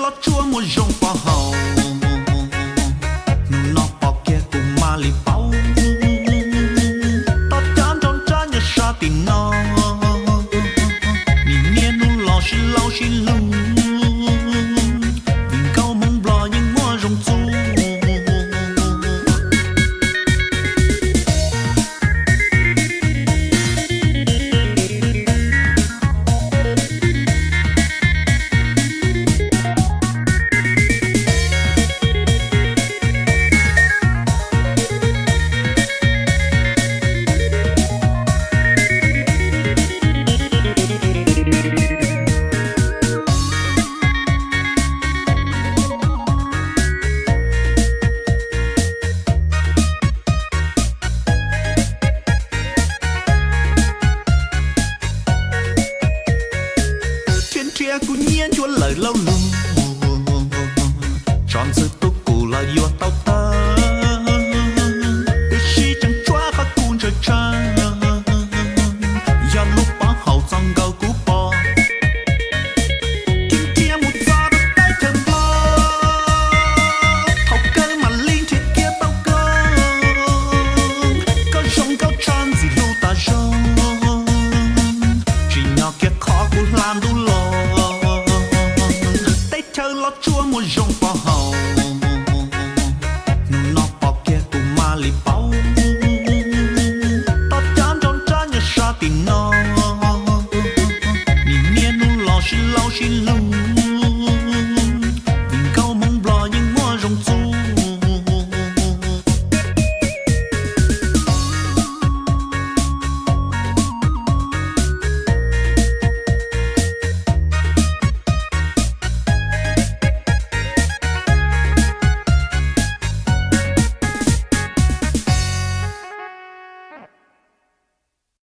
Los tsuas muaj zoo pov haum, hnub no pom kiag kuv mam li paub. Tau cab nrog nrab nyob sab tim no, nim niaj hnub los sib laub sib hlub, vim nkauj Hmoob Nplog yeej muaj zoo txuj. Thiab nrhiav kuv nyiaj nchuav lawm lauj lug, tso ntxwg tub kuv los yuav tau tag, tiam sis tseem tsuav qhov kuv ntshaw tshaj, yog lub pov haum txog nkaus kuv pom. Thiab mus txog rau teb chaws Nplog, thaum kawg mam li nrhiav kiag tau koj. Koj zoo nkauj tshaj ntxim hlub tas zog, tsim nyog kiag qhov kuv hla ntuj los, teb chaws los tsuas muaj zoo pov haum.